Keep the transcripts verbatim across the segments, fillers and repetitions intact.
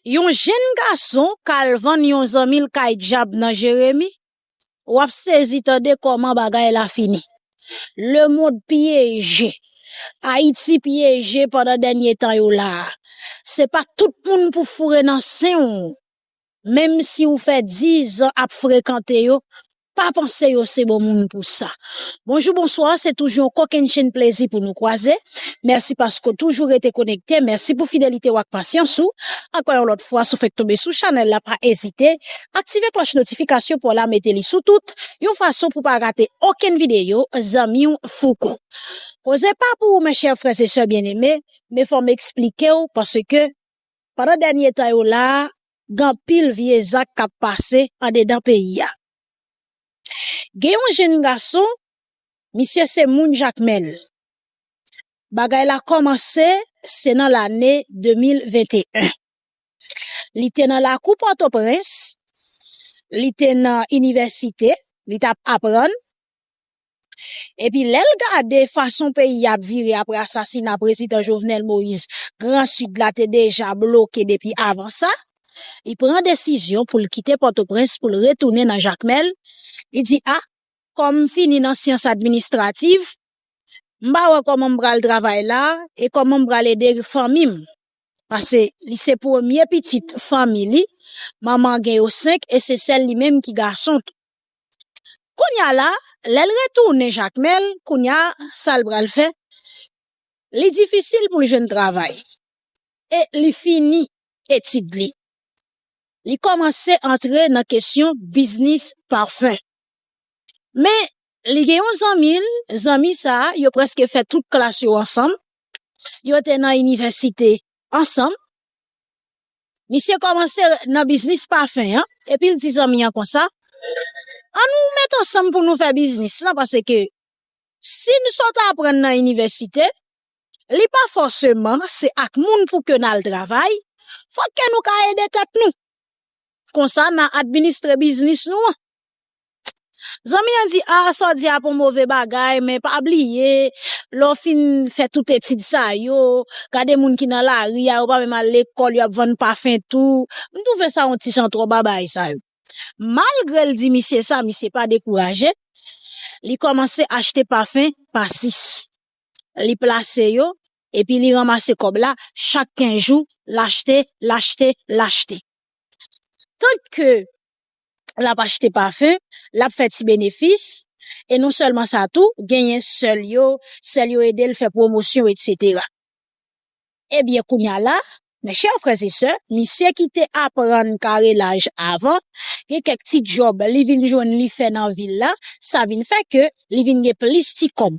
Yon jenn gason k al vann yon zanmi l kay dyab nan Jeremi, w ap sezi tande kòman bagay la fini. Lemonn pyeje. Ayiti pyeje pandan dènye tan yo la a. Se pa tout moun pou foure nan sen w. Menm si w fè diz an ap frekante yo, pa panse yo se bon moun pou sa. Bonjou, bonswa, se toujou yon kokennchenn plezi pou nou kwaze. Mèsi paske w toujou rete konekte. Mèsi pou fidelite w ak pasyans ou. Ankò yon lòt fwa, si w fèk tonbe sou chanèl la, pa ezite aktive klòch notifikasyon pou w la mete li sou tout, yon fason pou w pa rate okenn videyo zanmi w Fouco. Koze pa pou ou, mes chers frères et sœurs bien-aimés, men fò m eksplike w, paske pandan dènye tan yo la a, gen anpil vye zak k ap pase andedan peyi a. Gen yon jenn gason, misye se moun Jakmèl. Bagay la kòmanse, se nan lane de mil venteyen. Li te nan lakou Pòtoprens, li te nan inivèsite, li t ap aprann. Epi lè l gade fason peyi a ap vire apre asasina prezidan Jovenel Moïse, Gran Sid la te deja bloke depi avan sa, li pran desizyon pou l kite Pòtoprens, pou l retounen nan Jakmèl. Li di, a, kòm m fini nan syans administrativ, m pa wè kòman m pral travay la e kòman m pral ede fanmi m. Paske li se premye pitit fanmi li, manman gen yo senk e se sèl li menm ki gason tou. Kounye a la, lè l retounen Jakmèl, kounye a, sa l pral fè? Li difisil pou l jwenn travay. E li fini etid li. Li kòmanse antre nan kesyon biznis pafen. Men, li gen yon zanmi l, zanmi sa a, yo prèske fè tout klas yo ansanm. Yo te nan inivèsite ansanm. Misye kòmanse nan biznis pafen an, epi l di zanmi an konsa, ann nou met ansanm pou nou fè biznis lan, paske si n sot aprann nan inivèsite, li pa fòseman se ak moun pou ke n al travay, fòk ke nou ka ede tèt nou. Konsa, n a administre biznis nou an. Zanmi an di, a, sa w di a pa yon move bagay, men pa bliye, lè w fin fè tout etid sa yo, gade moun ki nan lari a, yo pa menm al lekòl, yo ap vann pafen tou. M twouve sa yon ti jan twò babay sa yo. Malgre l di misye sa, misye pa dekouraje. Li kòmanse achte pafen pa sis. Li plase yo, epi li ranmase kòb la, chak kenz jou, l achte, l achte, l achte. Tank ke l ap achte pafen, l ap fè ti benefis, e non sèlman sa tou, genyen sè l yo, sè l yo ede l fè pwomosyon, etsetera. Ebyen, kounye a la, mes chers frères et sœurs, misye ki te aprann karelaj avan, gen kèk ti djòb li vin jwenn li fè nan vil la, sa vin fè ke li vin gen plis ti kòb.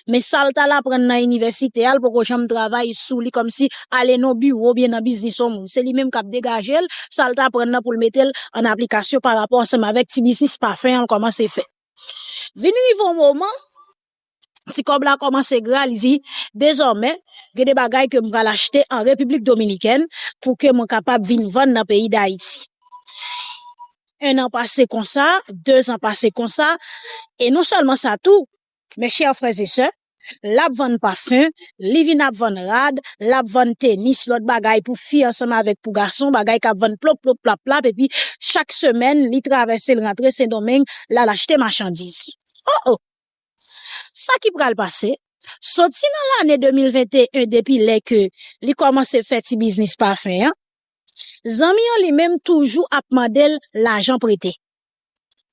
Men sa l t al aprann nan inivèsite a, l poko janm travay sou li kòmsi ale nan biwo oubyen nan biznis yon moun. Se li menm k ap degaje l, sa l t aprann nan pou l mete l an aplikasyon parapò ansanm avèk ti biznis pafen an l kòmanse fè. Vin rive yon moman, ti kòb la kòmanse gra, li di, dezòmè, gen de bagay ke m pral achte an Repiblik Dominikèn pou ke mwen kapab vin vann nan peyi Dayiti. En an pase konsa, dezan pase konsa, e non sèlman sa tou, mes chers frères et sœurs, l ap vann pafen, li vin ap vann rad, l ap vann tenis, lòt bagay pou fi ansanm avèk pou gason, bagay k ap vann plop, plop, plap, plap, epi chak semèn, li travèse, l rantre Sendomeng, l al achte machandiz. Oh, oh! Sa ki pral pase, soti nan lane de mil venteyen, depi lè ke li kòmanse fè ti biznis pafen an, zanmi an li menm toujou ap mande l lajan prete.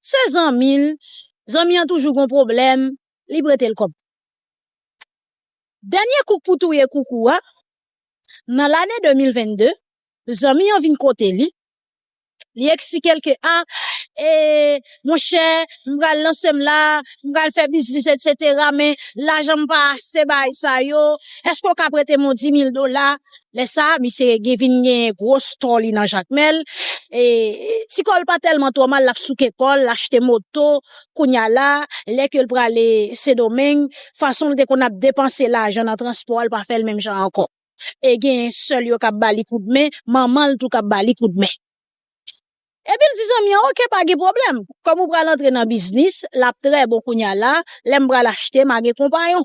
Se zanmi l, zanmi an toujou gon pwoblèm, li prete l kòb. Dènye kouk pou touye koukou a, nan lane de mil vennde, zanmi an vin kote li, li eksplike l ke, a, e, monchè, m pral lanse m la, m pral fè biznis, etsetera, men lajan m pa ase bay sa yo, èske w ka prete m yon di mil dola? Lè sa a, misye gen, vin gen gwo store li nan Jakmèl, e, ti kò l pa tèlman twò mal, l ap souke kò l, l achte moto, kounye a la, lè ke l prale Sendomeng, fason l te konn ap depanse lajan nan transpò a, l pa fè l menm jan ankò. E gen sè l yo k ap ba li koudmen, manman l tou k ap ba li koudmen. Epi l di zanmi an, oke, pa gen pwoblèm. Kòm ou pral antre nan biznis, l ap trè bon kounye a la, lè m pral achte, m a gen konpayon.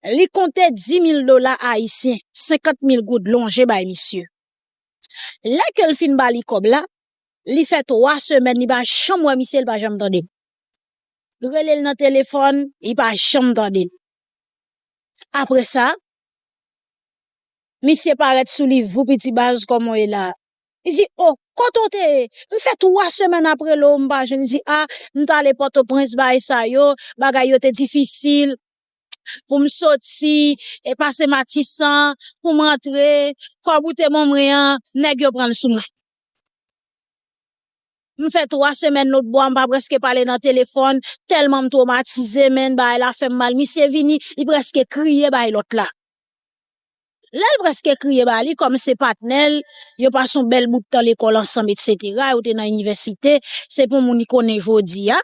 Li konte di mil dola ayisyen, senkant mil goud lonje bay misye. Lè ke l fin ba li kòb la, li fè twa semèn, li pa janm wè misye, li pa janm tande l. Rele l nan telefòn, li pa janm tande l. Apre sa, misye parèt sou li, vou piti baz, kòman w ye la? Li di, o, kote w te ye? M fè twa semèn ap rele w, m pa jwenn. Li di, a, m t ale Pòtoprens, bagay sa yo, bagay yo te difisil pou m soti, e pase Matisan, pou m rantre, kòb ou te ban mwen an, nèg yo pran l sou mwen. M fè twa semèn lòt bò a, m pa prèske pale nan telefòn, tèlman m twomatize, menn, bagay la fè m mal. Misye vini, li prèske kriye bay lòt la. Lè l prèske kriye ba li, kòm se patnè l, yo pase yon bèl bout tan lekòl ansanm, etsetera, yo te nan inivèsite, se pou moun li konnen jodi a.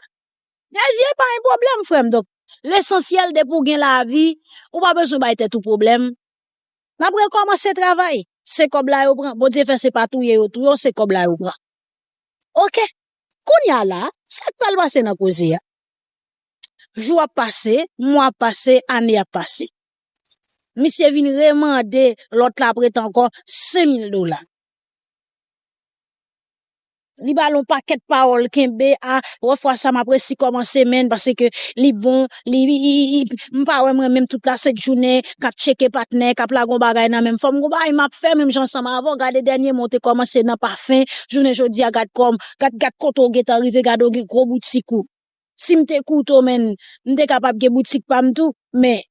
Nèg yo pa yon pwoblèm, frè m. Donk, lesansyèl, depi w gen lavi, ou pa bezwen bay tèt ou pwoblèm. N ap rekòmanse travay. Se kòb la yo pran. Bondye fè se pa touye yo touye w, se kòb la yo pran. Oke. Kounye a la, sa k pral pase nan koze a? Jou ap pase, mwa ap pase, ane ap pase. Misye vin remande lòt la prete ankò senk mil dola. Li ba l yon pakèt pawòl kenbe a, wè fwa sa m ap resi kòmanse, menn, paske li bon, li, li, li, li- m pa wè mwen menm tout la sent jounen, k ap tcheke patnè, k ap lage yon bagay nan men m. Fò m gon bagay m ap fè, menm jan ansanm avè w, gade dènye mwa w te kòmanse nan pafen, jounen jodi a, gad kòm, gad, gad kote w gentan rive, gade w gen gwo boutik ou. Si m te koute w, menn, m te kapab gen boutik pa m tou, men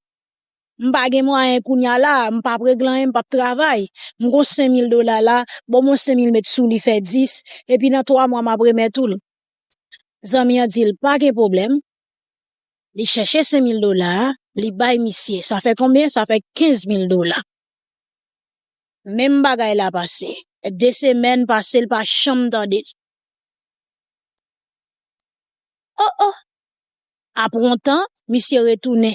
m pa gen mwayen kounye a la, m p ap regle anyen, m p ap travay. M gon senk mil dola la, ban m yon senk mil met sou li fè dis, epi nan twa mwa m ap remèt ou l. Zanmi an di l pa gen pwoblèm. Li chèche senk mil dola a, li bay misye. Sa fè konbyen? Sa fè kenz mil dola. Menm bagay la pase. De semèn pase, l pa janm tande l. O, o! Apre yon tan, misye retounen.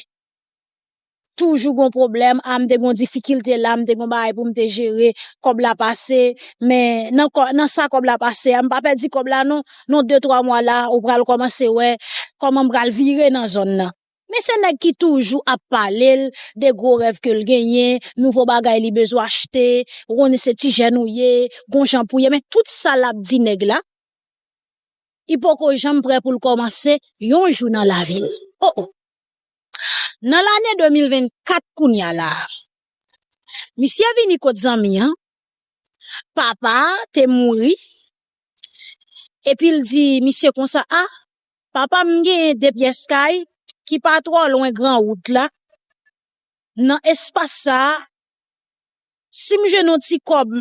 Toujou gon pwoblèm, a, m te gon difikilte la, m te gon bagay pou m te jere, kòb la pase, men nan kò, nan sa kòb la pase a, m pa pèdi kòb la non, nan de twa mwa la, ou pral kòmanse wè kòman m pral vire nan zòn nan. Men se nèg ki toujou ap pale l de gwo rèv ke l genyen, nouvo bagay li bezwen achte, ou konnen se ti jèn ou ye, gon jan pou ye, men tout sa l ap di nèg la, li poko janm prè pou l kòmanse yon jou nan lavi l. O, o! Nan lane de mil vennkat kounye a la, misye vini kot zanmi an, papa a te mouri, epi l di misye konsa, a, papa m genyen de pyès kay ki pa twò lwen gran wout la, nan espas sa a, si m jwenn yon ti kòb,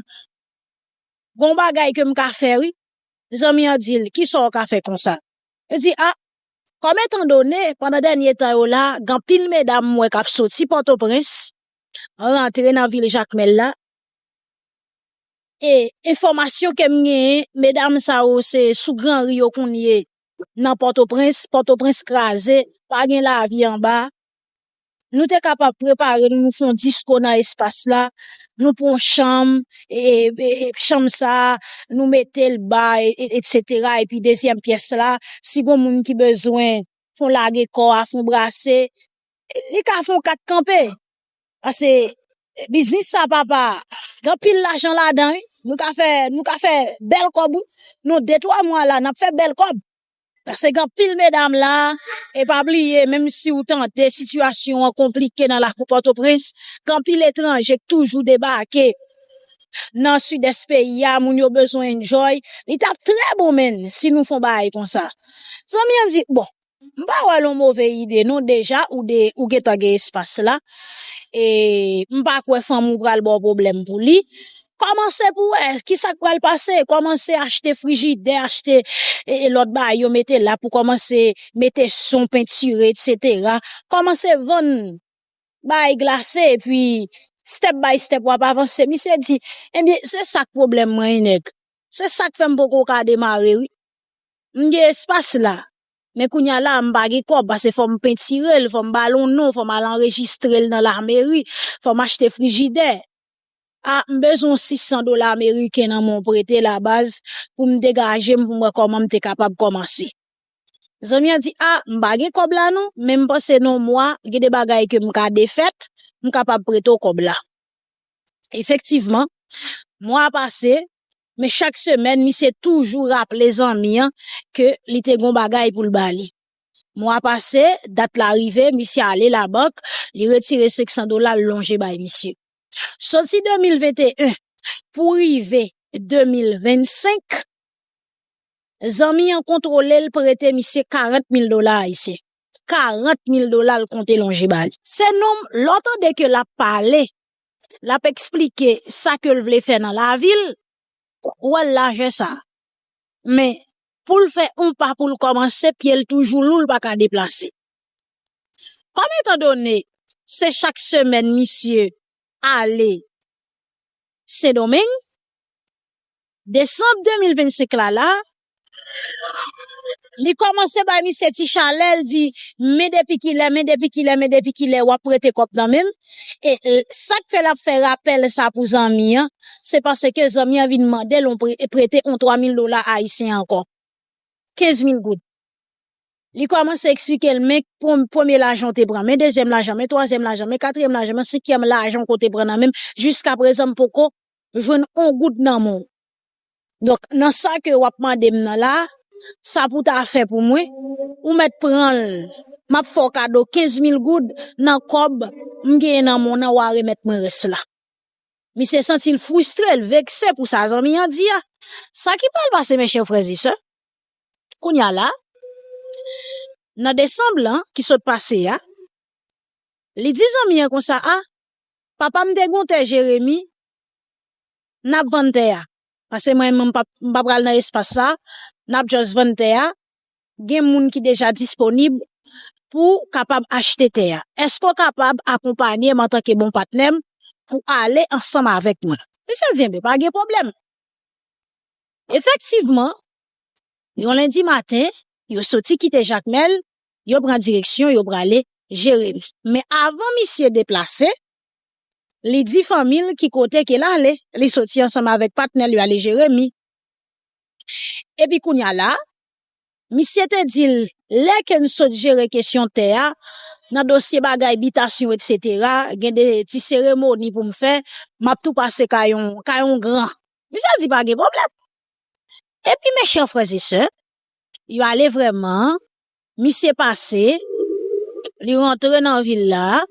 gon bagay ke m ka fè, wi. Zanmi an di l, kisa w ka fè konsa? Li di, a, kòm etan done, pandan dènye tan yo la, gen anpil medam m wè k ap soti Pòtoprens, rantre nan vil Jakmèl la, e enfòmasyon ke m genyen, medam sa yo se sou Granri yo konn ye nan Pòtoprens, Pòtoprens kraze, pa gen lavi anba. Nou te kapab prepare nou, nou fè yon disko nan espas la, nou pran yon chanm, e, e, e, chanm sa, nou mete l ba, e, e, etsetera, epi dezyèm pyès la, si gon moun ki bezwen fè yon lage kò a, fè yon brase, li ka fè yon kat kanpe. Paske biznis sa, papa, gen anpil lajan ladan, wi. Nou ka fè, nou ka fè bèl kòb, wi. Nan de twa mwa la, n ap fè bèl kòb. Paske gen anpil medam la, e pa bliye, menm si w tande sitiyasyon an konplike nan lakou Pòtoprens, gen anpil etranje k toujou debake nan sidès peyi a, moun yo bezwen enjoy. Li t ap trè bon, menn, si nou fè yon bagay konsa. Zanmi an di, bon, m pa wè l yon move ide non, deja ou de, ou gentan gen espas la. E m pa kwè fanmi w pral ba w pwoblèm pou li. Kòmanse pou wè kisa k pral pase, kòmanse achte frijidè, achte, e, e, lòt bagay yo mete la pou kòmanse mete son, pentire, etsetera. Kòmanse vann bagay glase, epi step by step w ap avanse. Misye di, ebyen, se sa k pwoblèm mwen, wi, nèg. Se sa k fè m poko ka demare, wi. M gen espas la. Men kounye a la, m pa gen kòb, paske fò m pentire l, fò m ba l yon non, fò m al anrejistre l nan lameri, fò m achte frijidè. A, m bezwen yon sis san dola ameriken nan men w prete la baz pou m degaje m, pou m wè kòman m te kapab kòmanse. Zanmi an di, a, m pa gen kòb la non, men m panse nan yon mwa, gen de bagay ke m ka defèt, m kapab prete w kòb la. Efektivman, mwa a pase, Men chak semèn, misye toujou raple zanmi an ke li te gon bagay pou l ba li. Mwa pase, dat la rive, misye ale labank, li retire senk san dola, l lonje bay misye. Soti de mil venteyen pou rive de mil vennsenk, zanmi an kontwole l, prete misye karant mil dola ayisyen. Karant mil dola l konte lonje ba li. Se nonm, lè w tande ke l ap pale, l ap eksplike sa ke l vle fè nan lavi l, ou wè l lajè sa. Men, pou l fè yon pa pou l kòmanse, pye l toujou lou, l pa ka deplase. Kòm etandone, se chak semèn misye ale Sendomeng, desanm de mil vennsenk la la, li kòmanse bay misye ti chalè, l di, "Men depi kilè, men depi kilè, men depi kilè w ap prete kòb nan men m?" E, e, sa k fè l ap fè rapèl sa pou zanmi an, se paske zanmi an vin mande l yon pre-, prete yon twa mil dola ayisyen ankò. Kenz mil goud. Li kòmanse eksplike l, men pwem-, premye lajan w te pran, men dezyèm lajan, men twazyèm lajan, men katriyèm lajan, men senkyèm lajan ke w te pran nan men m, jiskaprezan m poko jwenn yon goud nan men w. Donk, nan sa ke w ap mande m nan la, sa pou w ta fè pou mwen, ou mèt pran l, m ap fè w kado kenz mil goud nan kòb m genyen nan men w nan, w a remèt mwen rès la. Misye santi l fristre, l vekse pou sa zanmi an di a. Sa ki pral pase, mes chers frères et sœurs? Kounye a la, nan desanm lan ki sot pase a, li di zanmi an konsa, "A, papa m te gen yon tè Jeremi, n ap vann tè a. Paske mwen menm, m p ap, m pa pral nan espas sa, n ap just vann tè a. Gen moun ki deja disponib pou kapab achte tè a. Èske w kapab akonpanye m antanke bon patnè m pou ale ansanm avèk mwen?" Misye di, "Enben, pa gen pwoblèm." Efektivman, yon lendi maten, yo soti kite Jakmèl, yo pran direksyon, yo prale Jeremi. Men avan misye deplase, li di fanmi l ki kote ke l ale. Li soti ansanm avèk patnè l, yo ale Jeremi. Epi kounye a la, misye te di l, lè ke n sot jere kesyon tè a, nan dosye bagay bitasyon, etsetera, gen de ti seremoni pou m fè, m ap tou pase kay yon, kay yon gran. Misye di, "Pa gen pwoblèm." Epi, mes chers frères et sœurs, yo ale vrèman, misye pase, li rantre nan vil la,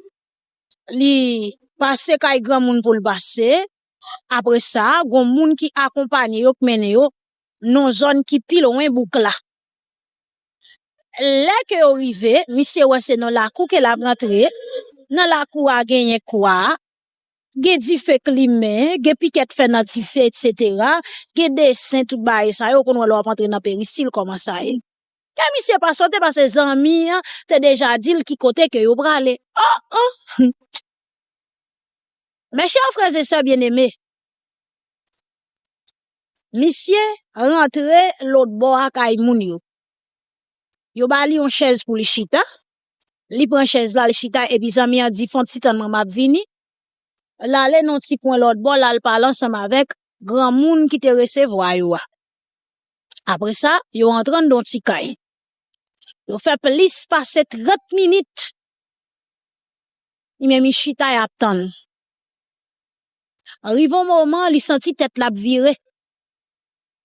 li pase kay granmoun pou l pase. Apre sa, gon moun ki akonpanye yo, k mennen yo nan zòn ki pi lwen bouk la. Lè ke yo rive, misye wè se nan lakou ke l ap rantre. Nan lakou a, genyen kwa, gen dife k limen, gen pikèt fè nan dife, etsetera. Gen desen, tout bagay sa yo, ou konn wè lè w ap antre nan perisil, kòman sa ye. Kè misye pa sote, paske zanmi an te deja di l ki kote ke yo prale. Oh, oh. Mes chers frères et sœurs bien-aimés, misye rantre lòt bò a kay moun yo. Yo ba li yon chèz pou li chita. Li pran chèz la, li chita, epi zanmi an di, "Fè yon ti tann mwen, m ap vini." L ale nan yon ti kwen lòt bò, l al pale ansanm avèk granmoun ki te resevwa yo a. Apre sa, yo antre anndan yon ti kay. Yo fè plis pase trant minit. Li menm li chita, y ap tann. Rive yon moman, li santi tèt la ap vire.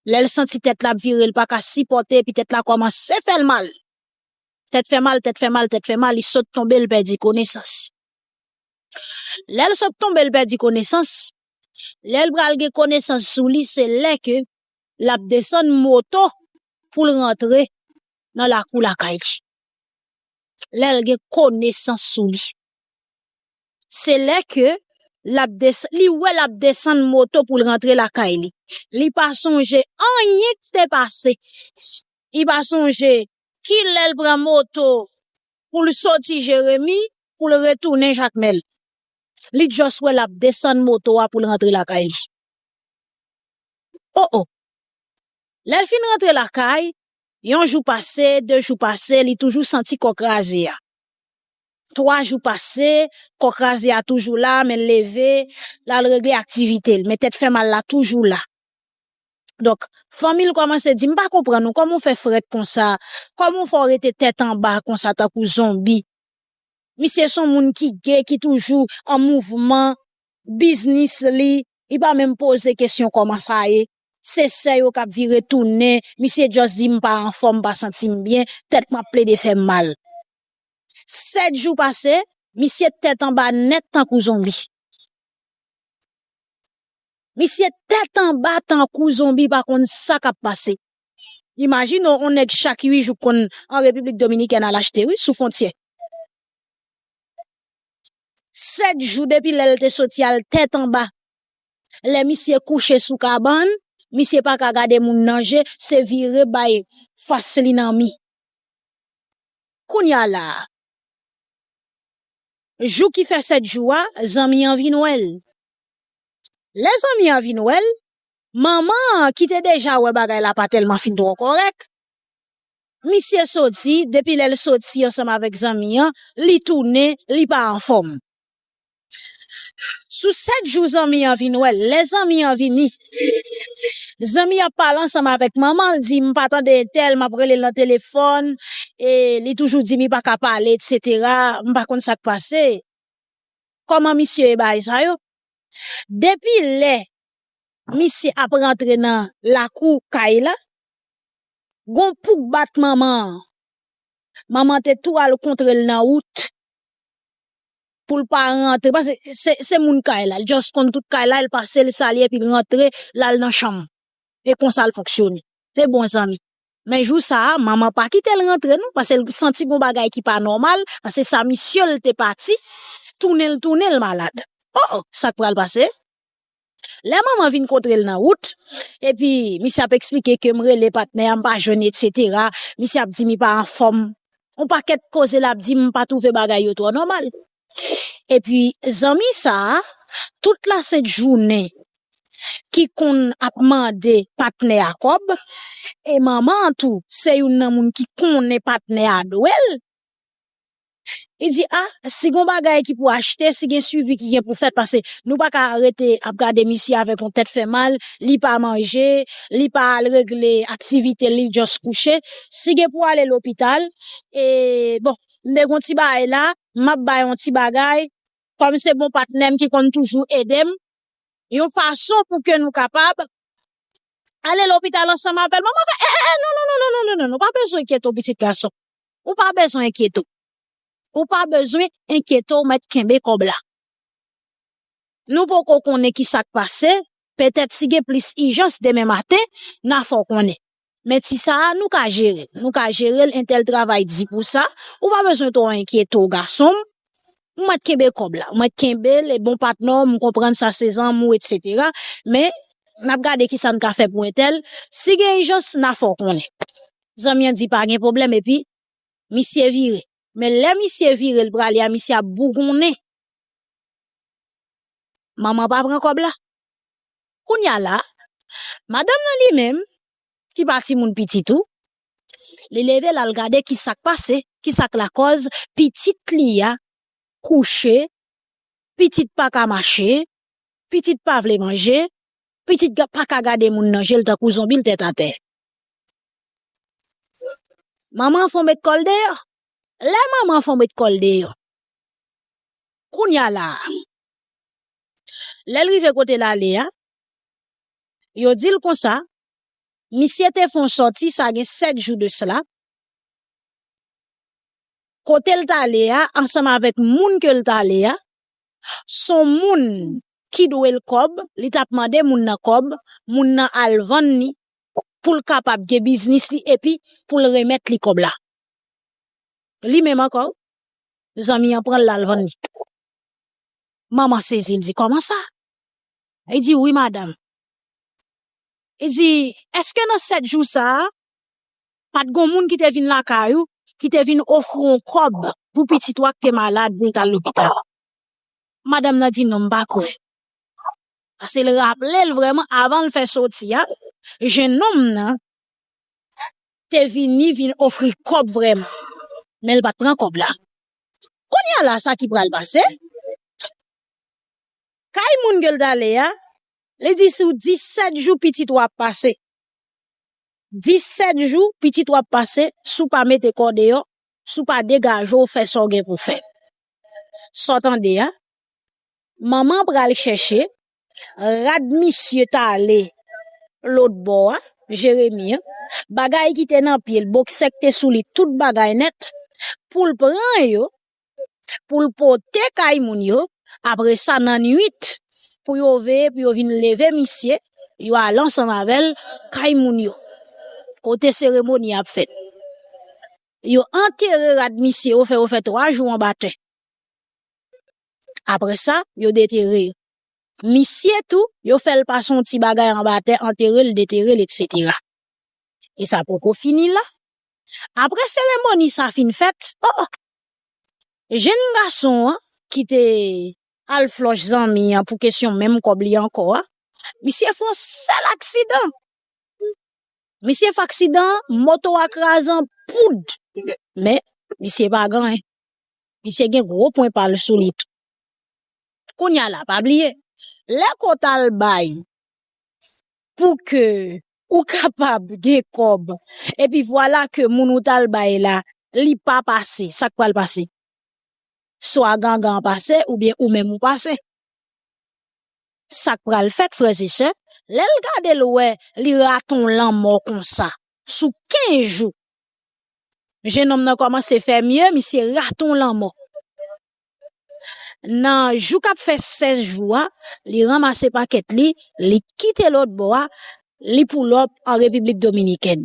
Lè l santi tèt la ap vire, l pa ka sipòte, epi tèt la kòmanse fè l mal. Tèt fè mal, tèt fè mal, tèt fè mal, li sot tonbe, l pèdi konesans. Lè l sot tonbe, l pèdi konesans. Lè l pral gen konesans sou li, se lè ke l ap desann moto pou l rantre nan lakou lakay li. Lè l gen konesans sou li. Se lè ke l ap des-, li wè l ap desann moto pou l rantre lakay li. Li pa sonje anyen k te pase. Li pa sonje kilè l pran moto pou l soti Jeremi, pou l retounen Jakmèl. Li just wè l ap desann moto a pou l rantre lakay li. Oh, oh. Lè l fin rantre lakay, yon jou pase, de jou pase, li toujou santi kò kraze a. Twa jou pase, kò kraze a toujou la, men l leve, l al regle aktivite l, men tèt fè mal la toujou la. Donk, fanmi l kòmanse di, "M pa konprann ou, kòman w fè frèt konsa? Kòman w fè w rete tèt anba konsa tankou zonbi?" Misye se yon moun ki gay, ki toujou an mouvman, biznis li, li pa menm poze kesyon kòman sa ye. se sè yo k ap vire tounen, misye just di m pa anfòm, m pa santi m byen, tèt mwen ap plede fè m mal. Sèt jou pase, misye tèt anba nèt tankou zonbi. Misye tèt anba tankou zonbi, pa konn sa k ap pase. Imajine w, yon nèg chak uit jou konn an Repiblik Dominikèn al achte wi, sou fwontyè. Sèt jou depi lè l te soti al tèt anba. Lè misye kouche sou kabann, misye pa ka gade moun nan je, se vire bay fas li nan mi. Kounye a la a, jou ki fè sèt jou a, zanmi an vin wè l. Lè zanmi an vin wè l, manman an ki te deja wè bagay la pa tèlman fin twò kòrèk, misye soti, depi lè l soti ansanm avèk zanmi an, li tounen, li pa anfòm. Sou sèt jou zanmi an vin wè l, lè zanmi an vini, zanmi an ap pale ansanm avèk manman l, di, "M pa tande entèl, m ap rele l nan telefòn, e li toujou di m li pa ka pale, etsetera, m pa konn sa k pase." Kòman misye ye bagay sa yo? Depi lè misye ap rantre nan lakou kay la, gon pouk bat manman an. Manman te tou al kontre l nan wout pou l pa rantre. Paske se, se moun kay la. L just konn tout kay la, l pase, l salye, epi l rantre, l al nan chanm. E konsa l fonksyone. Se bon zanmi. Men jou sa a, manman pa kite l rantre non, paske l santi gon bagay ki pa nòmal, paske sa misye l te pati, tounen l, tounen l malad. Oh, sa k pral pase? Lè manman vin kontre l nan wout, epi misye ap eksplike ke m rele patnè a, m pa jwenn, etsetera. Misye ap di m li pa anfòm. Yon pakèt koze l ap di m, m pa twouve bagay yo twò nòmal. Epi zanmi sa a, tout lasent jounen, ki konn ap mande patnè a kòb, e manman an tou, se youn nan moun ki konnen patnè a dwe l. Li di, "A, si gon bagay ki pou achte, si gen swivi ki gen pou fèt, paske nou pa ka rete ap gade misye avèk yon tèt fè mal, li pa manje, li pa al regle aktivite l, li just kouche. Si gen pou ale lopital, e, bon, m te gon ti bagay la, m ap bay yon ti bagay, kòm se bon patnè m ki konn toujou ede m, yon fason pou ke nou kapab ale lopital ansanm avè l." Manman fè, "E, e, e, non, non, non, non, non, non, non, non, ou pa bezwen enkyete w, pitit gason. Ou pa bezwen enkyete w. Ou pa bezwen enkyete w, mèt kenbe kòb la. Nou poko konnen ki sa k pase, petèt si gen plis ijans demen maten, n a fè w konnen. Men ti sa a, nou ka jere l. Nou ka jere l, entèl travay di pou sa. Ou pa bezwen twò enkyete w, gason m. Ou mèt kenbe kòb la. Ou mèt kenbe l, e bon patnè w, m konprann sa se zanmi w, etsetera. Men, n ap gade ki sa n ka fè pou entèl. Si gen ijans, n a fè w konnen." Zanmi an di, "Pa gen pwoblèm," epi misye vire. Men lè misye vire, l prale a, misye ap bougonnen. Manman pa pran kòb la. Kounye a la, madanm nan li menm, ki pa timoun pitit tou, li leve l al gade ki sa k pase, ki sa k lakòz pitit li a kouche, pitit pa ka mache, pitit pa vle manje, pitit ga-, pa ka gade moun nan je l tankou zonbi l tèt atè. Manman an fon met kò l deyò. Lè manman an fon met kò l deyò, kounye a la a, lè l rive kote l ale a, yo di l konsa, misye te fon sòti, sa gen sèt jou de sela, kote l t ale a, ansanm avèk moun ke l t ale a, s on moun ki dwe l kòb, li t ap mande moun nan kòb, moun nan al vann li, pou l kapab gen biznis li, epi pou l remèt li kòb la. Li menm ankò, zanmi an pran l al vann li. Manman sezi, l di, "Kòman sa?" Li di, "Wi, madanm." Li di, "Èske nan sèt jou sa a, pa t gon moun ki te vin lakay ou, ki te vin ofri w yon kòb pou pitit ou a ki te malad, pou l t al lopital?" Madanm nan di, "Non, m pa kwè." Paske l raple l vrèman, avan l fè soti a, jennonm nan te vini, vin ofri kòb vrèman. Men l pa t pran kòb la. Kounye a la, sa ki pral pase? Kay moun ke l t ale a, li di sou disèt jou pitit ou ap pase. Disèt jou pitit ou ap pase, si w pa mete kò deyò, si w pa degaje w fè sa w gen pou fè. Sa w tande a? Manman pral chèche rad misye t ale lòt bò a, Jeremi an, bagay ki te nan pye l, boksè k te sou li, tout bagay nèt, pou l pran yo, pou l pote kay moun yo, apre sa nan nwit, pou yo veye, pou yo vin leve misye, yo ale ansanm avè l kay moun yo, kote seremoni a ap fèt. Yo antere rad misye, yo fè, yo fè twa jou anba tè. Apre sa, yo detere yo. Misye tou, yo fè l pase yon ti bagay anba tè, antere l, detere l, etsetera. E sa poko fini la. Apre seremoni sa fin fèt, o, o, jenn gason an ki te al flòch zanmi an pou kesyon menm kòb li ankò a, misye fè yon sèl aksidan. Misye fè aksidan, moto a kraze an poud. Men, misye pa gen anyen. Misye gen gwo pwen pa l sou li tou. Kounye a la, pa bliye, lè ke w t al bay pou ke ou kapab gen kòb, epi vwala ke moun ou t al bay la, li pa pase, sa k pral pase? Swa gangan an pase, oubyen ou menm ou pase. Sa k pral fèt, frè e sè, lè l gade l wè li rate yon lanmò konsa, sou kenz jou, jennonm nan kòmanse fè mye, misye rate yon lanmò. Nan jou k ap fè sèz jou a, li ranmase pakèt li, li kite lòt bò a, li pull up an Repiblik Dominikèn.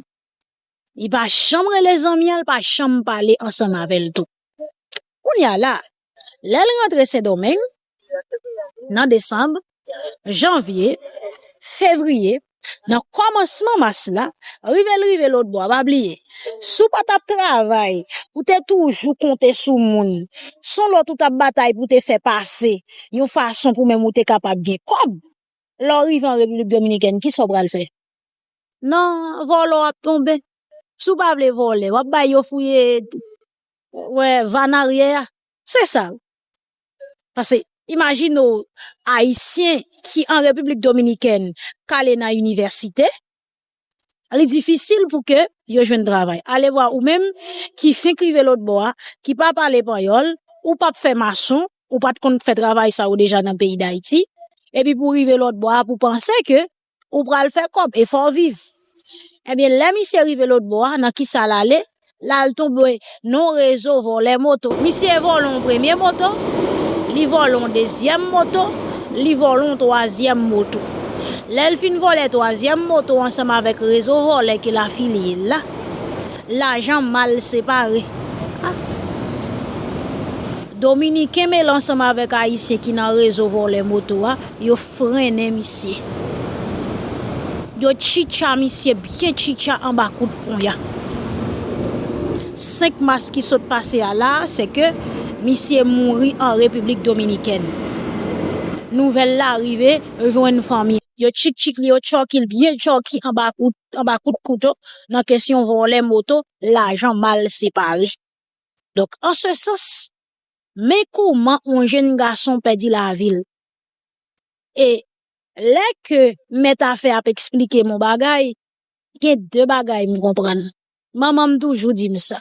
Li pa janm rele zanmi an, li pa janm pale ansanm avè l tou. Kounye a la, lè l rantre Sendomeng, nan desanm, janvye, fevriye, nan kòmansman mas la, rive l rive lòt bò a, pa bliye. Si w pa t ap travay, ou te toujou konte sou moun, se yon lòt ou t ap batay pou te fè pase, yon fason pou menm ou te kapab gen kòb. Lè w rive an Repiblik Dominikèn, kisa w pral fè? Nan vòlè w ap tonbe. Si w pa vle vòlè, w ap bay yo fouye, wè, van aryè a. Se sa. Paske, imajine w, Ayisyen ki an Repiblik Dominikèn k ale nan inivèsite, li difisil pou ke yo jwenn travay. Alevwa ou menm ki fenk rive lòt bò a, ki pa pale panyòl, ou p ap fè mason, ou pa t konn fè travay sa yo deja nan peyi Dayiti, epi pou w rive lòt bò a, pou w panse ke ou pral fè kòb, e fò w viv. Ebyen, lè misye rive lòt bò a, nan kisa l ale? L al tonbe nan yon rezo vòlè moto. Misye vòlè yon premye moto, li vòlè yon dezyèm moto, li vòlè yon twazyèm moto. Lè l fin vòlè twazyèm moto ansanm avèk rezo vòlè ke l afilye l la, lajan mal separe. A. Dominiken mele ansanm avèk Ayisyen ki nan rezo vòlè moto a, yo frennen misye. Yo tchitcha misye byen tchitcha anba kout ponya. Senk mas ki sot pase a la, se ke misye mouri an Repiblik Dominikèn. Nouvèl la rive jwenn fanmi. Yo tchitchik li, yo tchòki l byen tchòki anba kout, anba kout kouto nan kesyon vòlè moto, lajan mal separe. Donk, an se sans, men kòman yon jenn gason pèdi lavi l. E lè ke mèt afè ap eksplike m yon bagay, gen de bagay m konprann. Manman m toujou di m sa.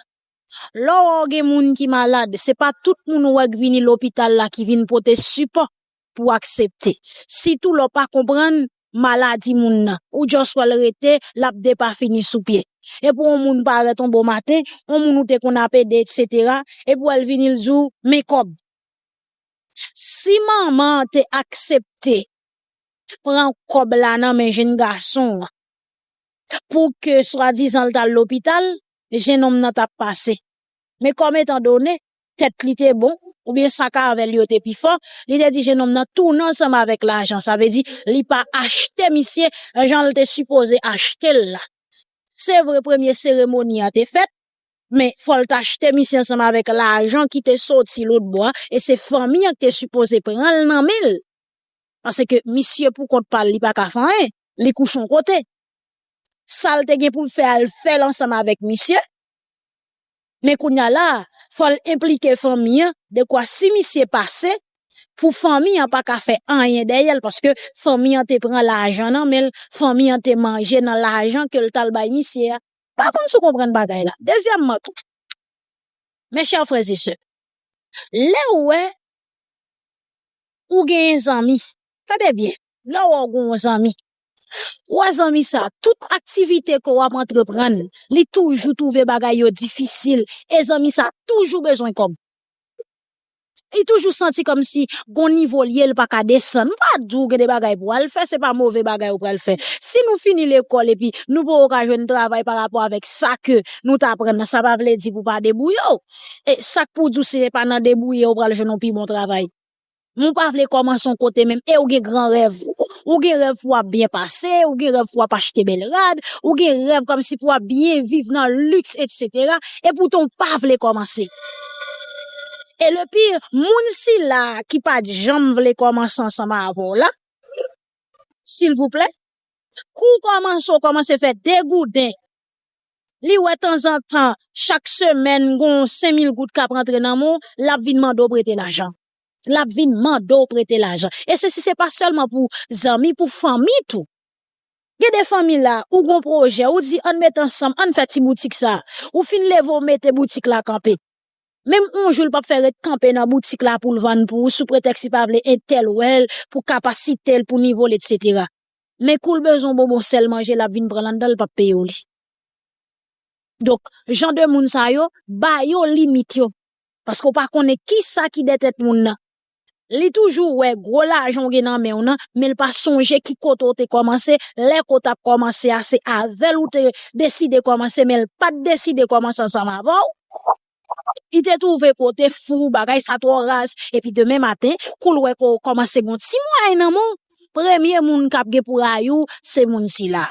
Lè w wè w gen moun ki malad, se pa tout moun ou wè k vini lopital la ki vin pote sipò pou w aksepte. Sitou lè w pa konprann maladi moun nan. Ou just wè l rete, l ap depafini sou pye. Epi yon moun parèt yon bon maten, yon moun ou te konn ap ede, etsetera, epi w wè l vini, l di w, men kòb. Si manman an te aksepte pran kòb la nan men jenn gason an, pou ke swadizan l t al lopital, jennonm nan t ap pase. Men kòm etandone tèt li te bon, oubyen sa k avè l yo te pi fò, li te di jennonm nan tounen ansanm avèk lajan. Sa vle di, li pa achte misye jan l te sipoze achte l la. Se vre, premye seremoni an te fèt, men fò l t achte misye ansanm avèk lajan ki te soti lòt bò a, e se fanmi an ki te sipoze pran l nan men l. Paske misye pou kont pa l, li pa ka fè anyen, li kouche yon kote. Sa l te gen pou l fè a, l fè l ansanm avèk misye. Men kounye a la, fò l enplike fanmi an, dekwa si misye pase, pou fanmi an pa ka fè anyen dèyè l, paske fanmi an te pran lajan nan men l, fanmi an te manje nan lajan ke l t al bay misye a. Pa konn si w konprann bagay la. Dezyèmman tou, mes chers frères et sœurs, lè w wè ou genyen zanmi, tande byen, lè w wè w gen yon zanmi, Ou wè zanmi sa, tout aktivite ke w ap antreprann, li toujou twouve bagay yo difisil. E zanmi sa toujou bezwen kòb. Li toujou santi kòmsi gon nivo l ye, l pa ka desann. M pa di w gen de bagay pou w al fè, se pa move bagay ou pral fè. Si nou fini lekòl epi nou poko ka jwenn travay pa rapò avèk sa ke nou t aprann nan, sa pa vle di pou w pa debouye w. E sa k pou w di w si se pa nan debouye w pral jwenn yon pi bon travay. Men w pa vle kòmanse yon kote menm, e w gen gran rèv. Ou gen rèv pou w ap byen pase, ou gen rèv pou w ap achte bèl rad, ou gen rèv kòmsi pou w ap byen viv nan liks, etsetera. E poutan w pa vle kòmanse. E le pire, moun sila ki pa t janm vle kòmanse ansanm avè w la, silvouplè, kou w kòmanse, w kòmanse fè degouden. Li wè tanzantan, chak semèn, gon senk mil goud k ap rantre nan men w, l ap vin mande w prete lajan. L ap vin mande w prete lajan. E sesi se pa sèlman pou zanmi, pou fanmi tou. Gen de fanmi la, ou gon pwojè, ou di, ann met ansanm, ann fè ti boutik sa. Ou fin leve, w mete boutik la kanpe. Menm yon jou, l p ap fè ret kanpe nan boutik la pou l vann pou ou, sou pretèks li pa vle entèl wè l, pou kapasite l, pou nivo l, etsetera. Men kou l bezwen yon bonbon sèl manje, l ap vin pran l anndan, l p ap peye w li. Donk, jan de moun sa yo, ba yo limit yo. Paske w pa konnen kisa ki dèyè tèt moun nan. Li toujou wè gwo lajan w gen nan men w nan, men l pa sonje ki kote w te kòmanse, lè ke w t ap kòmanse a, se avè l ou te deside kòmanse, men l pa t deside kòmanse ansanm avè w. Li te twouve ke w te fou, bagay sa twò raz, epi demen maten, kou l wè ke w kòmanse gon ti mwayen nan men w, premye moun k ap gen pou rayi w, se moun sila.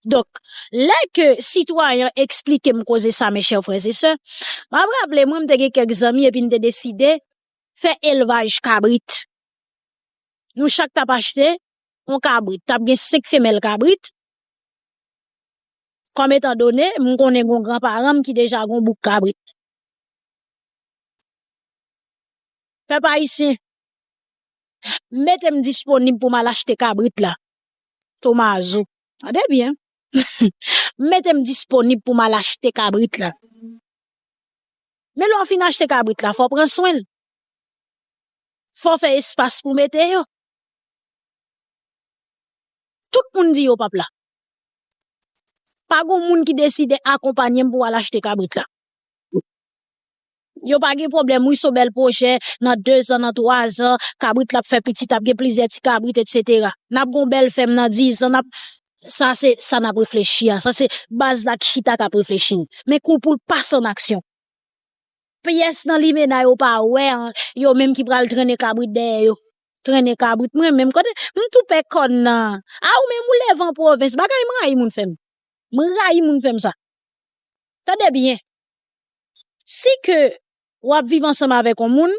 Donk, lè ke sitwayen an eksplike m koze sa, mes chers frères et sœurs, m ap raple mwen, m te gen kèk zanmi epi n te deside fè elvaj kabrit. Nou chak t ap achte yon kabrit, t ap gen senk femèl kabrit. Kòm etan done, m konnen gon granparan m ki deja gon bouk kabrit. Pèp ayisyen, m mete m disponib pou m al achte kabrit la. Tomazo. Tande byen. M mete m disponib pou m al achte kabrit la. Men lè w fin achte kabrit la, fò w pran swen l. Fò w fè espas pou mete yo. Tout moun di yo p ap la. Pa gon moun ki deside akonpanye m pou al achte kabrit la. Yo pa gen pwoblèm, wi, se yon bèl pwojè, nan dezan, nan twazan, kabrit la ap fè pitit, ap gen plizyè ti kabrit, etsetera. N ap gen yon bèl fèm nan dizan, n ap, sa se sa n ap reflechi a. Sa se baz la ki chita k ap reflechi. Men kou pou l pase an aksyon. Pyès nan limena yo pa wè, an, yo menm ki pral trennen kabrit dèyè yo. Trennen kabrit, mwen menm, kote, m tou pè kòn nan. A, ou menm ou leve an pwovens, bagay m rayi moun fè m. M rayi moun fè m sa. Tande byen. Si ke w ap viv ansanm avèk yon moun,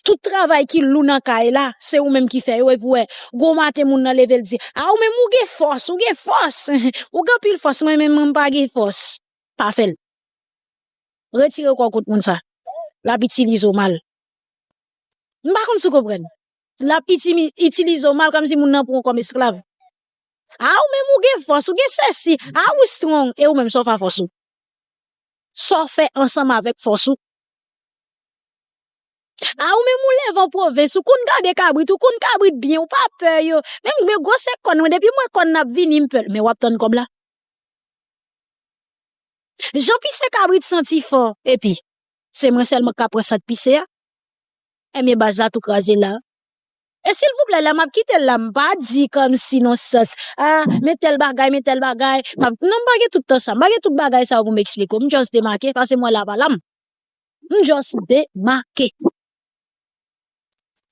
tout travay ki lou nan kay la, se ou menm ki fè yo, epi w wè, gwo maten moun nan leve, l di, a, ou menm ou gen fòs, ou gen fòs, ou gen anpil fòs, mwen menm, mwen pa gen fòs. Pa fè l. Retire kò w kot moun sa. L ap itilize w mal. M pa konn si w konprann. L ap itimi-, itilize w mal kòmsi moun nan pran w kòm esklav. A, ou menm ou gen fòs, ou gen sesi. A, ou strong. E ou menm, sa w fè a fòs ou? Sa w fè ansanm avèk fòs ou? A, ou menm ou leve an pwovens, ou konn gade kabrit, ou konn kabrit byen, ou pa pè yo. Men, men gwosè kòn mwen, depi m wè kòn nan ap vini, m pè l. Men w ap tann kòb la. Jan pise kabrit santi fò, epi, se mwen sèlman k ka pran sant pise a? Ebyen, baz la tou kraze la. E silvouplè, lè m ap kite l la, m pa di kòmsi nan sans, a, men tèl bagay, men tèl bagay. M ap, non, m pa gen tout tan sa. M pa gen tout bagay sa yo pou m eksplike w. M just demake, paske mwen la pa la m. M just demake.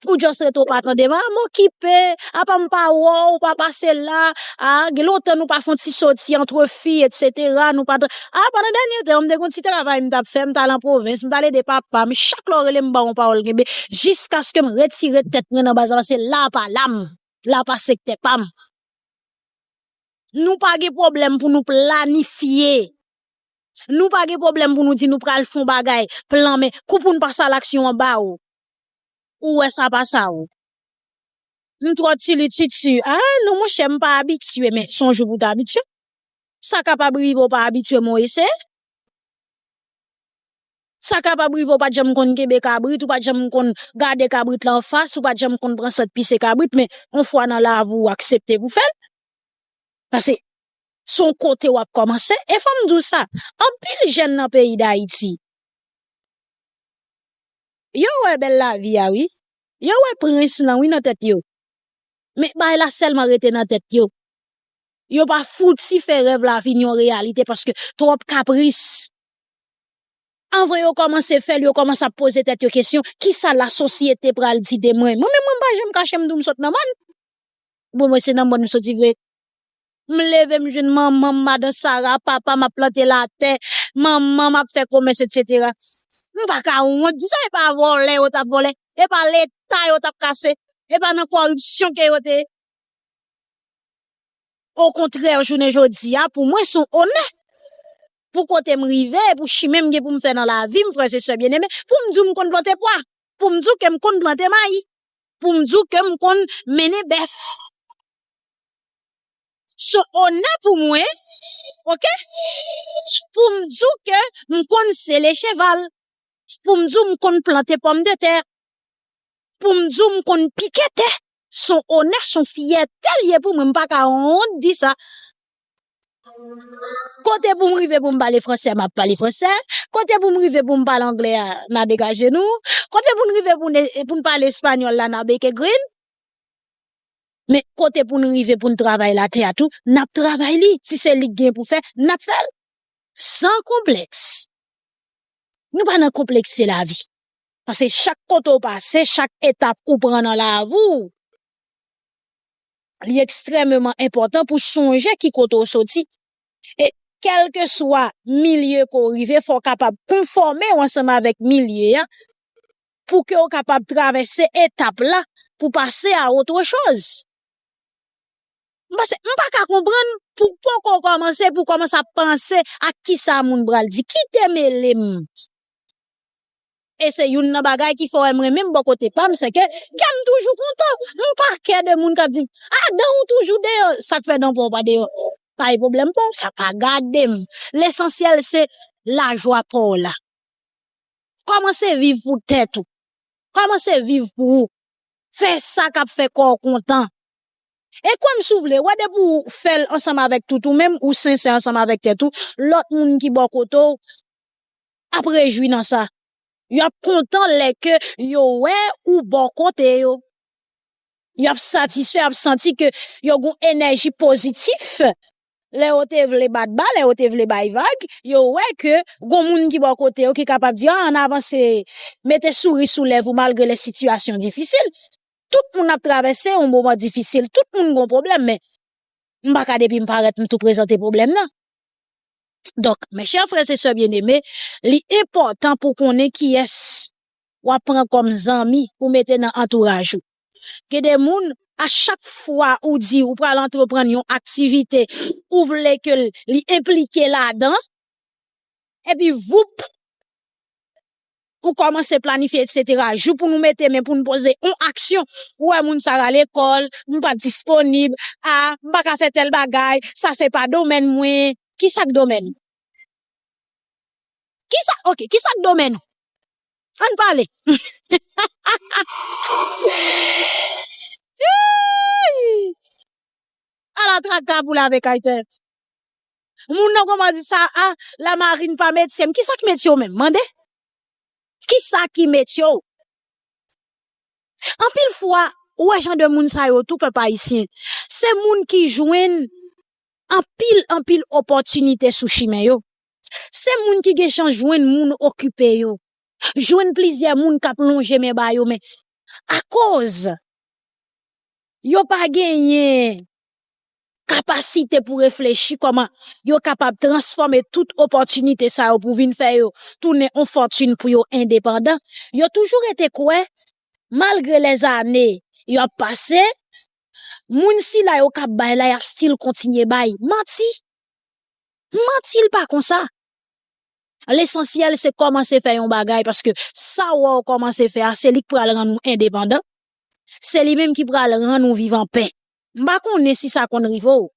Ou just rete w pa tande m, a, m okipe, apa m pa wè w, ou pa pase la, a, gen lontan nou pa fè yon ti soti antre fi, etsetera, nou pa t-, a, pandan dènye tan, m te gen yon ti travay m t ap fè, m t al an pwovens, m t al ede papa m, chak lè w rele m, m ba w yon pawòl kenbe, jiskaske m retire tèt mwen nan baz la, paske la pa la m, la pa sektè pa m. Nou pa gen pwoblèm pou nou planifye. Nou pa gen pwoblèm pou nou di nou pral fè yon bagay, plan, men kou pou n pase alaksyon an ba w. Ou wè sa pa sa w. M twò tilititi. A, non, monchè, m pa abitye, men se yon jou pou w ta abitye. Sa kapab rive w pa abitye, men w eseye. Sa kapab rive w pa t janm konn kenbe kabrit, ou pa t janm konn gade kabrit la anfas, ou pa t janm konn pran sant pise kabrit, men yon fwa nan lavi w aksepte pou fè l. Paske se yon kote w ap kòmanse. E fò m di w sa, anpil jèn nan peyi Dayiti, yo wè bèl lavi a, wi. Yo wè prens lan, wi, nan tèt yo. Men bagay la sèlman rete nan tèt yo. Yo pa fouti fè rèv la vin yon reyalite paske twòp kapris. Anvan yo kòmanse fè l, yo kòmanse ap poze tèt yo kesyon, kisa lasosyete pral di de mwen? Mwen menm, mwen pa janm kache m di w m sot nan mòn. Bon, mwen se nan mòn m soti vre. M leve, m jwenn manman m, madan Sara, papa m ap plante latè, manman m ap fè komès, etsetera. M pa ka wont di sa, e pa vòlè yo t ap vòlè, e pa Leta yo t ap kase, e pa nan kòripsyon ke yo te ye. Okontrè, jounen jodi a, pou mwen, se yon onè. Pou kote m rive, pou chimen m gen pou m fè nan lavi m, frè e sè byeneme, pou m di w m konn plante pwa, pou m di w ke m konn plante mayi, pou m di w ke m konn mennen bèf. Se yon onè pou mwen, oke? Pou m di w ke m konn sele cheval, pou m di w m konn plante pòmdetè, pou m di w m konn pike tè. Se yon onè, se yon fyète l ye pou mwen, m pa ka wont di sa. Kote pou m rive pou m pale fransè, m ap pale fransè. Kote pou m rive pou m pale anglè a, n a degaje nou. Kote pou n rive pou n, pou n pale espanyòl la, n a beke grin. Men kote pou n rive pou n travay latè a tou, n ap travay li. Si se li k gen pou fè, n ap fè l. San konplèks. Nou pa nan konplekse lavi. Paske chak kote w pase, chak etap ou pran nan lavi w, li ekstrèmeman enpòtan pou sonje ki kote w soti. E kèlkeswa milye ke w rive, fò w kapab konfòme w ansanm avèk milye a, pou ke w kapab travèse etap la, pou pase a otre choz. M panse, m pa ka konprann pou poko kòmanse, pou kòmanse ap panse ak kisa moun pral di. Kite mele m. E se youn nan bagay ki fè w wè mwen menm bò kote pa m, se ke kè m toujou kontan. M pa kè de moun k ap di m, "A, dan w toujou deyò, sa k fè dan pa w pa deyò?" Pa gen pwoblèm pa w, sa pa gade m. Lesansyèl se lajwa pa w la. Kòmanse viv pou tèt ou. Kòmanse viv pou ou. Fè sa k ap fè kò w kontan. E kwè m si w vle, wè depi w fè l ansanm avèk tout ou menm, ou sensè ansanm avèk tèt ou, lòt moun ki bò kote w ap rejwi nan sa. Y ap kontan lè ke yo wè ou bò kote yo. Y ap satisfè, y ap santi ke yo gon enèji pozitif. Lè yo te vle bat ba, lè yo te vle bay vag, yo wè ke gon moun ki bò kote yo ki kapab di, "A, ann avanse, mete souri sou lèv ou malgre lè sitiyasyon difisil." Tout moun ap travèse yon moman difisil, tout moun gon pwoblèm, men m pa ka depi m parèt m tou prezante pwoblèm nan. Donk, mes chers frères et sœurs bien-aimés, li enpòtan pou konnen kiyès w ap pran kòm zanmi pou mete nan antouraj ou. Gen de moun, a chak fwa ou di ou pral antreprann yon aktivite, ou vle ke l, li enplike ladan, epi voup, ou kòmanse planifye, etsetera. Jou pou nou mete men pou n poze yon aksyon, ou wè moun sa a lekòl, m pa disponib, a, m pa ka fè tèl bagay, sa se pa domèn mwen. Kisa k domèn ou? Kisa, oke, kisa k domèn ou? Ann pale. Ala traka pou lave kay tèt. Moun nan kòman di sa, a, lamarin pa metye m. Kisa k metye w menm? Mande. Kisa ki metye w? Anpil fwa, ou wè jan de moun sa yo tou, pèp ayisyen. Se moun ki jwenn anpil, anpil opòtinite sou chimen yo. Se moun ki gen chans jwenn moun okipe yo. Jwenn plizyè moun k ap lonje men ba yo, men akoz yo pa genyen kapasite pou reflechi kòman yo kapab transfòme tout opòtinite sa yo pou vin fè yo tounen yon fòtin pou yo endepandan, yo toujou rete kwè, malgre lèzane y ap pase, moun sila yo k ap bay la, y ap still kontinye bay. Manti! Manti, l pa konsa. Lesansyèl se kòmanse fè yon bagay, paske sa w wè w kòmanse fè a, se li k pral rann ou endepandan. Se li menm ki pral rann ou viv anpè. M pa konnen si sa konn rive w.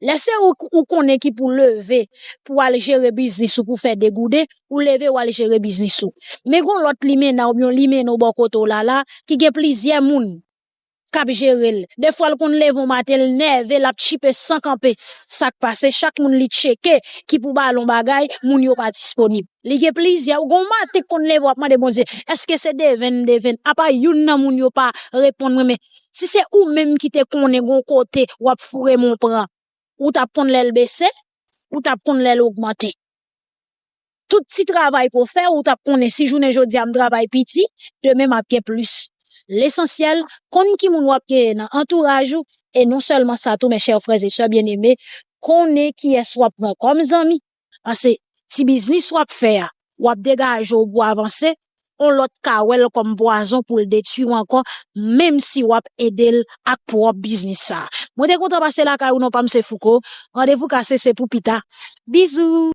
Lè se ou, ou konnen ki pou leve, pou al jere biznis ou, pou fè degouden, ou leve, w al jere biznis ou. Men gon lòt limena oubyen yon limena w bò kote w la la, ki gen plizyè moun. k ap jere l. Defwa l konn leve yon maten, l nève, l ap tchipe san kanpe. Sa k pase, chak moun li tcheke ki pou ba l yon bagay, moun yo pa disponib. Li gen plizyè, ou gen yon maten k konn leve, w ap mande Bondye, èske se deven m deven? Apa youn nan moun yo pa reponn mwen, men si se ou menm ki te konnen gon kote w ap foure men w pran, ou t ap konn lè l bese, ou t ap konn lè l ogmante. Tout ti travay ke w fè, ou t ap konnen si jounen jodi a m travay piti, demen m ap gen plis. Lesansyèl, konn ki moun w ap genyen nan antouraj ou, e non sèlman sa tou, mes chers frères et sœurs bien-aimés, konnen kiyès w ap pran kòm zanmi. Paske ti biznis w ap fè a, w ap degaje w pou avanse, yon lòt ka wè l kòm pwazon pou l detwi w ankò, menm si w ap ede l ak pwòp biznis sa a. Mwen te kontan pase lakay ou, non pa m se Fouco. Randevou kase, se pou pita. Bizou!